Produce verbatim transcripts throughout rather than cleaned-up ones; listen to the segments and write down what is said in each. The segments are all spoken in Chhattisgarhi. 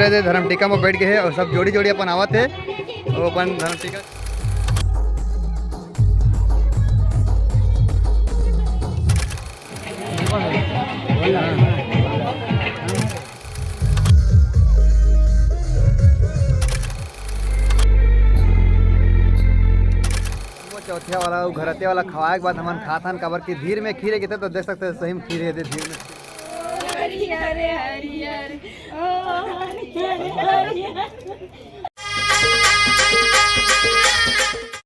दे धर्म टीका में बैठ गए हे अउ सब जोड़ी जोड़ी अपन आवत हे, अउ अपन धर्म टीका। वो चौथिया वाला, वो घरतिया वाला खवाए के बाद हमन खात हन, काबर कि धीर में खीर हे किथे, तो देख सकते हो सही में खीर हे, दे धीर में। हरियर, हरियर, ओ, हरियर, हरियर।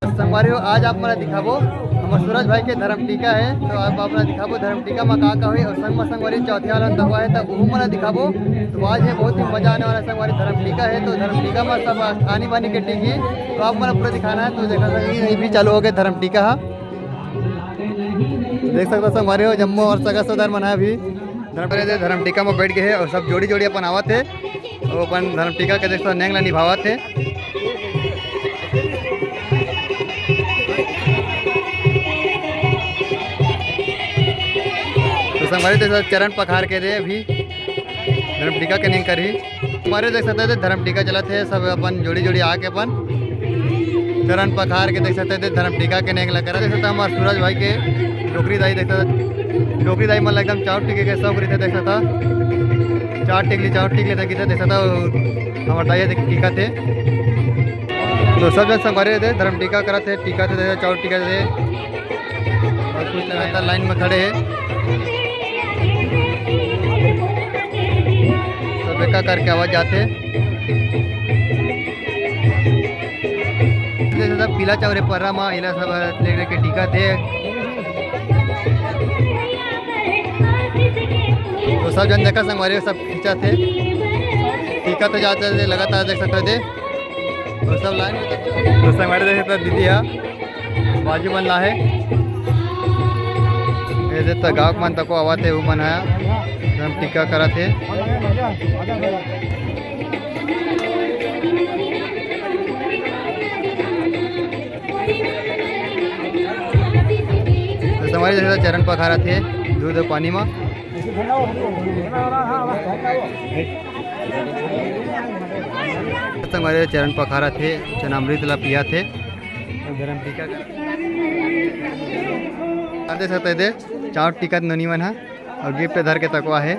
संगवारी हो, आज आप मन ला दिखाबो हमर सूरज भाई के धर्म टीका हे, तो आप, आप मन ला दिखाबो धर्म टीका में का का होही, अउ संग में संगवारी चौथिया वाला तको हे, तब उहू मन ला दिखाबो। तो आज हे बहुत ही मजा आने वाला हे संगवारी, धर्म टीका हे, तो धर्म टीका में सब आनी बानी के टीकी, तो आप मन ला पूरा दिखाना हे। तो देखा सही, ये भी चालू हो गए धर्म टीका हा। देख सकते हो संगवारी हो, जम्मो अउ सगा सौदार मन हे अभी धर्म, धर्म टीका में बैठ गए हे अउ सब जोड़ी जोड़ी अपन आवत हे, अउ अपन धर्म टीका के देख सकते हो नेंग ला निभावत हे। तो संगवारी देख सकते हो चरण पखार के दे अभी धर्म टीका के नेंग करही। हमारे देख सकते हो धर्म टीका चलत हे, सब अपन जोड़ी जोड़ी आके अपन चरण पखार के देख सकते हो धर्म टीका के नेंग ला करा। देख सकते हो हमारे सूरज भाई के डोकरी दाई, देख सकते हो डोकरी दाई मन ला एकदम चाउर टीके के शौक रहिथे। देख सकते हो चाउर टीक ली, चाउर टीक ली, देख सकते हो हमारे दाई देख टीका थे। तो सब जन संगवारी दे धर्म टीका करत हे, टीका थे, देख सकते हो चाउर टीका थे। अउ कुछ लगातार लाइन में खड़े हे, सब एका करके आवाज जाथे। जैसे सब पीला चाउर हे पर्रा मा, एला सब ले लेके टीका थे। तो सब जन देखा संगवारी सब खींचा थे, टीका थे जाते थे लगातार देख सकते थे। तो सब लाइन में तो संगवारी देख सकते दीदी हा बाजू मन ला हे। ये दे तो गाँव मन तको आवत हे, उमन ह एकदम टीका करत हे। तो संगवारी जैसे चरण पखारत हे दूध अउ पानी मा। संगवारी चरण पखारत हे, चरणामृत ला पियात हे। गरम टीका कर। आप देख सकते हैं, दे चाउर टीका नोनी मन ह अउ गिफ्ट धर के तको आहे।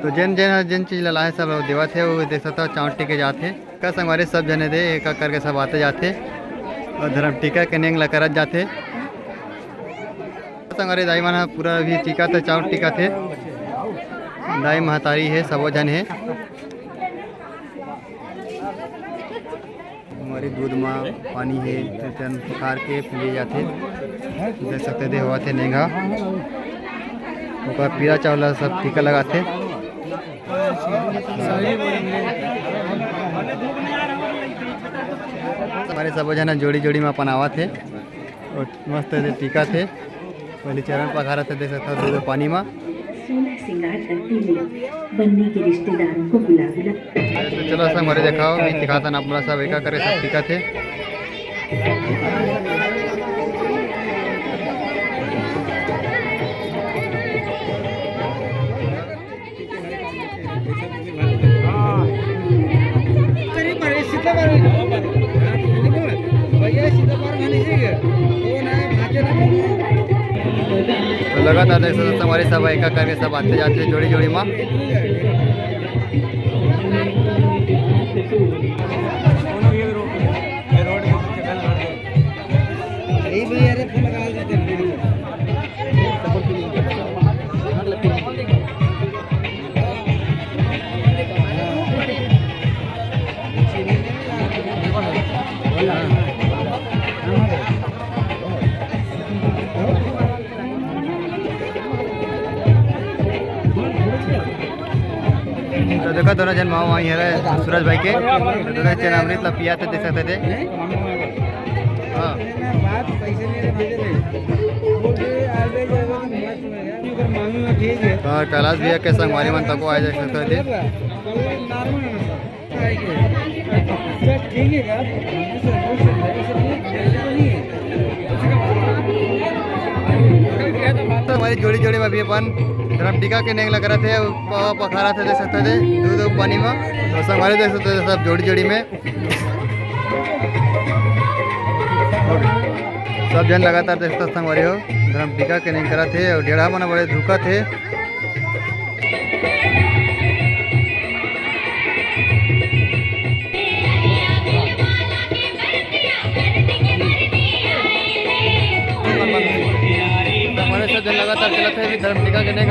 तो जेन जेन ह जेन चीज ला लाहे, सब देवत हे, वो देख सकते हो चाउर टीके जात हे। का संगवारी सब जने दे एक एक करके सब आते जाते अउ धर्म टीका के नेंग ला करत जाते। संगवारी दाई मन ह पूरा अभी टीका थे, चाउर टीका थे। दाई महतारी हे, सबो जन हे। हमारी दूध मा पानी हे, तो चरण पखार के पिए जाथे। देख सकते दे होवत हे नेंग हा। ओकर पीला चाउर ला सब टीका लगाथे। हमारे सबो झन जोड़ी जोड़ी मा अपन आवत हे। अउ मस्त दे टीका थे। पहले चरण पखारत हे, देख सकते हो, दूध पानी मा। सोलह श्रृंगार करती हुई बन्नी के रिश्तेदारों को बुला बुला। तो चलो, संगवारी देखाओ, अभी दिखाता ना, अपना सब एका करे, सब टीका थे। तो लगातार देख सकते हो, हमारे सब एका करके सब आते जाते जोड़ी जोड़ी मा। तो देखो, दोनों जन मामा मामी हरे सूरज भाई के, तो दोनों जन अमृत ला पिया थे, देख सकते थे। हाँ। तो कैलाश भैया के संगवारी मन तको आए, देख सकते थे। तो हमारी जोड़ी जोड़ी में अभी अपन धरम टीका के नेंग लग रहा थे, पावा पखारा थे, देख सकते थे, दू दू पानी में। और संगवारी देख सकते थे, सब जोड़ी जोड़ी में। सब जन लगातार देख सकते संगवारी हो, धरम टीका के नेंग करा थे और डेढ़ा मना बड़े धुका थे। हमारे साथ जन लगातार चलत हे अभी धर्म टीका के नेंग।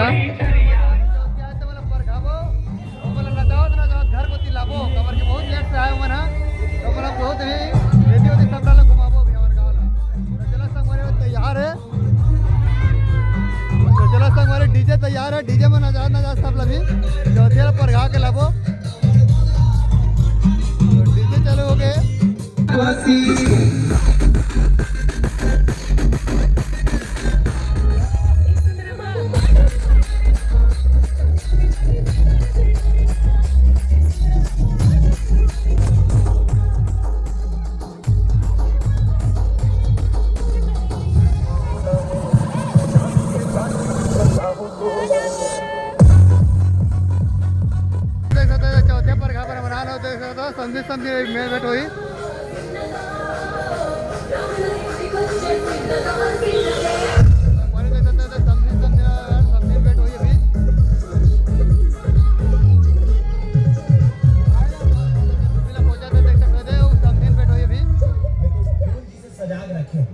घर कोती लाबो, काबर के बहुत लेट से आए मन ह, तो मतलब बहुत ही रेडी होती सब ला घुमाबो अभी हमर गाँव ला। तो चला संगवारी हो तैयार हे। तो चला संगवारी, डीजे तैयार हे, डीजे में नचा नचा सब ला भी चौथिया ला परघा के लाबो। तो डीजे चालू हो गए। देख सकते हो, चौथे परघा पर बना लो, देख सकते हो, समधी समधी मेल भेंट होई। हमारे देख सकते हो, समधी समधी, समधी भेंट होई अभी। पहुंचा था, देख सकते हो, समधी भेंट होई अभी। सजाग रखें।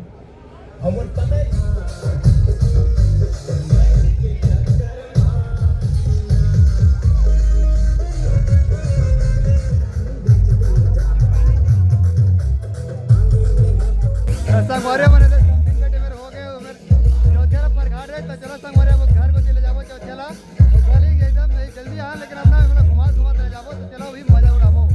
संगवारी मन, इधर तीन घंटे मेरे हो गए, मेरे चौथिया ला परघाट रहे, तो चलो संगवारी, अब घर को चले जाओ चौथिया ला। तो कल ही एकदम जल्दी आ, लेकिन अपना मतलब घुमा घुमा चले जाओ, तो चलो अभी मजा उड़ाओ।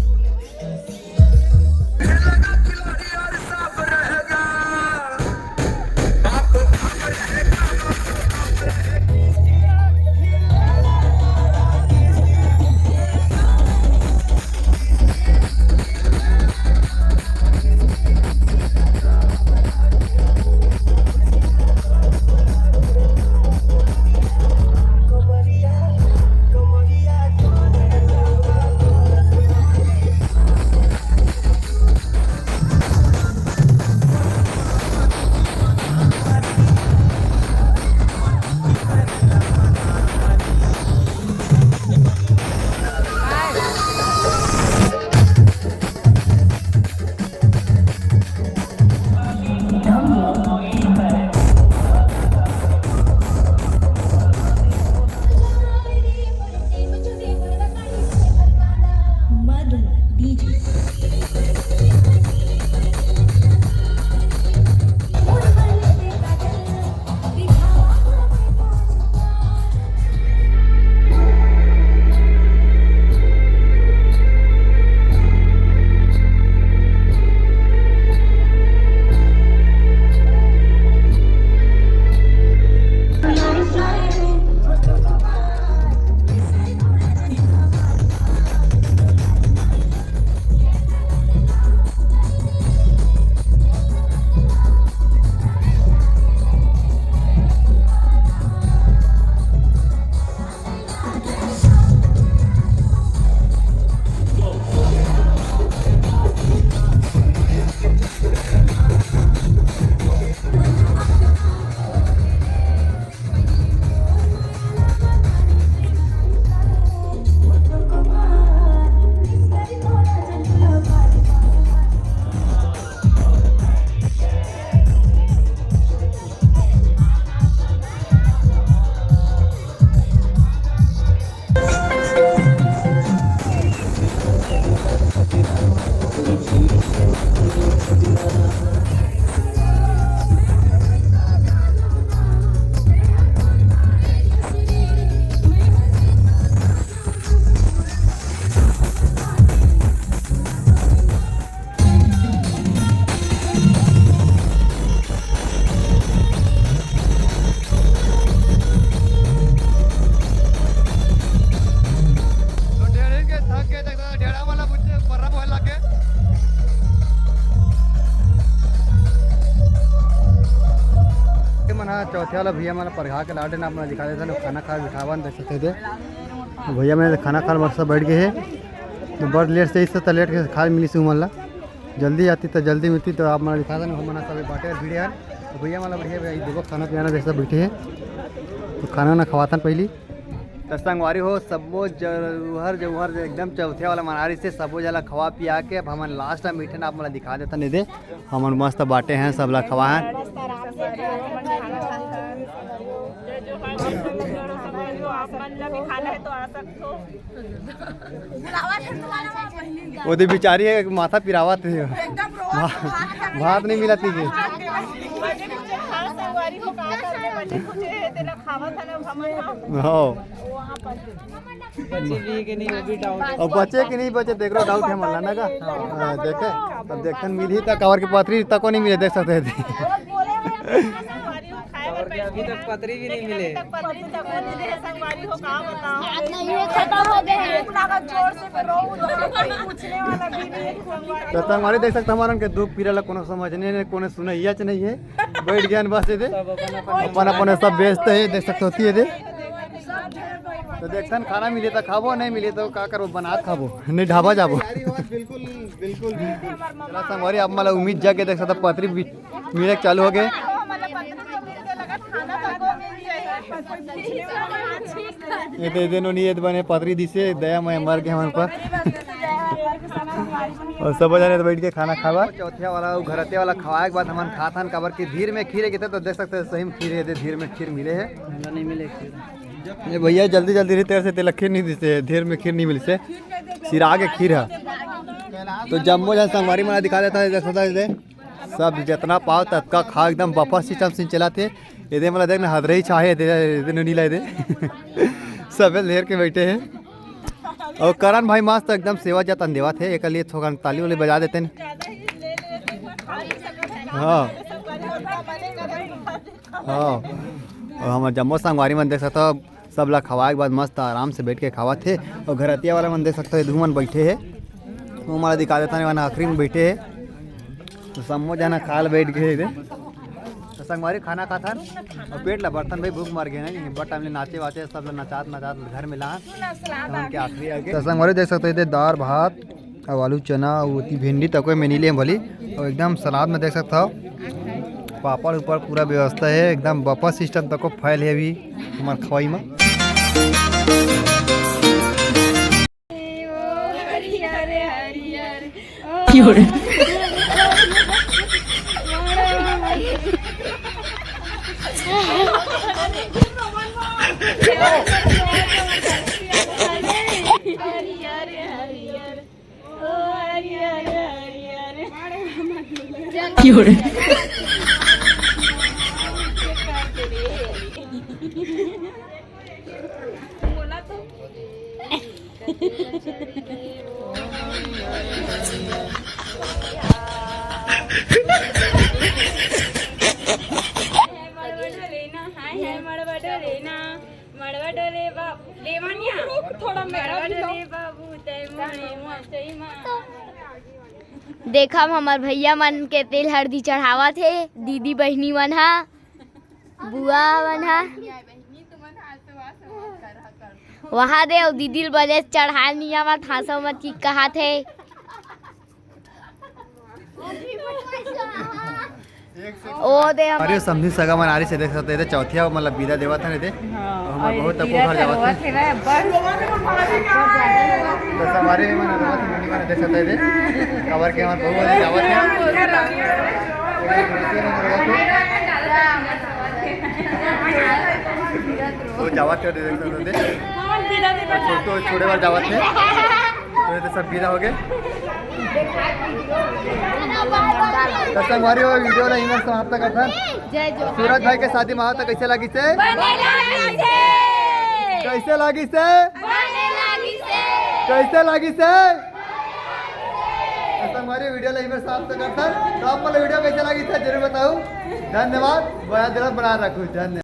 तो ढेड़े के थक के तक ढेड़ा वाला बुच्चे पर्रा बोल लगे। ये मना हाँ, चौथे वाला भैया मन ला परघा के लाडे ना, आप मन ला दिखा देथन, खाना खा बिठावन, देख सकत हव एदे। भैया मन खाना खाए बर सब बैठ गे हे, तो बड़ लेट से, इससे तो लेट के खा मिलिस उमन ला। जल्दी आतिस तो जल्दी मिलतिस, तो आप मन ला दिखा देथन, हमन सब बाटे भीड़े हन। तो भैया मन ला बढ़िया, भैया देखो खाना पियाना जैसा बैठे हे, तो खाना ना खवाथन पहली। तो संगवारी हो, सबो जौहर जौहर एकदम चौथे वाला मना रहिसे, सबो जला खवा पिया के अब हमन लास्ट में मिठन आप मन ला दिखा देथन एदे। हमन मस्त बाटे हन, सब ला खवा हन। ओदे बिचारी हे, माथा पिरावत हे। भा-, भात नहीं मिलत हे। हाँ। बचे भी कि नहीं, वो भी डाउट है। और बचे कि नहीं बचे, देख रहा डाउट है मन ला ना का। हाँ, देखे, तब देखन मिलही त, काबर के पथरी तको नहीं मिले, देख सकत हव। काबर के अभी तक पथरी भी नहीं मिले। पथरी तक नहीं दे, संगवारी हो, का बताओ। नहीं है, खत्म हो गए हैं। इतना का जोर से रो, पूछने वाला भी नहीं है, संगवारी। तो संगवारी देख सकत हव, हमन के दुख पीरा ला कोनो समझने ने, कोनो सुनइया च नहीं है। बैठ गए बस एदे। सब अपन अपन अपन अपन सब व्यस्त हे, देख सकत हव एदे। तो देखथन, खाना मिले तो खाबो, नहीं मिले तो का करबो, बना खाबो, नहीं ढाबा जाबो। यार, ये बात बिल्कुल, बिल्कुल, बिल्कुल। चला संगवारी, अब मतलब उम्मीद जागे, देख सकत हव पथरी भी मिले चालू हो गए। एदे, एदे नोनी एदे बने पथरी दिसे, दया मैं मर गए हमन पर। और सब जने तो बैठ के खाना खावा। चौथिया वाला, उ घरतिया वाला खवाए के बाद हमन खाथन, काबर के धीर में खीर हे, तो देख सकत हव सही में खीर हे, एदे धीर में खीर मिले हे। नहीं मिले खीर। ये भैया जल्दी जल्दी रही, तेरे से तेला खीर नहीं दिसे, धीर में खीर नहीं मिलसे, सिरा के खीर हे। तो जम्मो जन संगवारी मन ला दिखा देथन, देख सकत हव एदे। सब जितना पाव ततका खाव, एकदम बफर सिस्टम से चलत हे। एदे मन ला देख ना, हदरई छाहे, एदे, एदे नोनी ला एदे। सबे लेर के बैठे हे। और करण भाई मस्त एकदम सेवा जतन देवत हे, एकर लिए थोकन ताली वाली बजा देतेन। हाँ। हाँ। और हमर जम्मो संगवारी मन देख सकत हव, सब ला खवाए के बाद मस्त आराम से बैठ के खावत हे। और घरतिया वाला मन देख सकत हव, एदे मन बैठे हे, वो मन ला दिखा देथन, एमन आखिरी में बैठे हे। तो सम्मो जना खा ल बैठ गए हे। तो संगवारी खाना खाथन और पेट ला भरथन भाई, भूख मर गए ना, बड़ टाइम ले नाचे वाचे, सब ला नचात नचात घर में लान। तो हमन के आखिरी आगे। तो संगवारी देख सकत हव, एदे दार भात, अब आलू चना, ओती भिंडी तको में नी ले भली, और एकदम सलाद में देख सकत हव, पापड़ उपड़ पूरा व्यवस्था हे, एकदम बफर सिस्टम तको फैल हे अभी हमर खवाई में। मड़वा डोले बाबू, देवानिया। रुक, थोड़ा मेरा मड़वा भी लो। डोले बाबू, तै मोरे मचई मा। देखब, हमर भैया मन के तेल हरदी चढ़ावत हे, दीदी बहिनी मन हा, बुआ मन हा। वहाँ दे, अउ दीदी ल बने चढ़ाए निया मत, हाँसो मत की कहात हे। ओ दे हम अरे समधी सगा मन आरी से देख सकत हे, चौथिया मतलब विदा देवत हे दे। हाँ, हमर और बहुत तको विदा घर जावत करवत हे। हे ना, बड़ तो संगवारी मन रोवत हे, नोनी मन देख सकत हे दे। काबर के हमर बहुत जावत हे। वो जावत हे, देख सकत हे दे। छोटो छोड़े बर जावत हे। तो ये तो सब विदा हो गए। तो संगवारी हो, वीडियो ला इधर समाप्त करथन। जय जोहार। सूरज भाई के शादी में आवत कैसे लगिस हे? बने लगिस हे। कैसे लगिस हे? बने लगिस हे। कैसे लगिस हे? तो संगवारी, वीडियो ला इधर समाप्त करथन। तो आप मन ला वीडियो कैसे लगिस हे जरूर बताओ। धन्यवाद। बना दिला, बना रखो। धन्यवाद।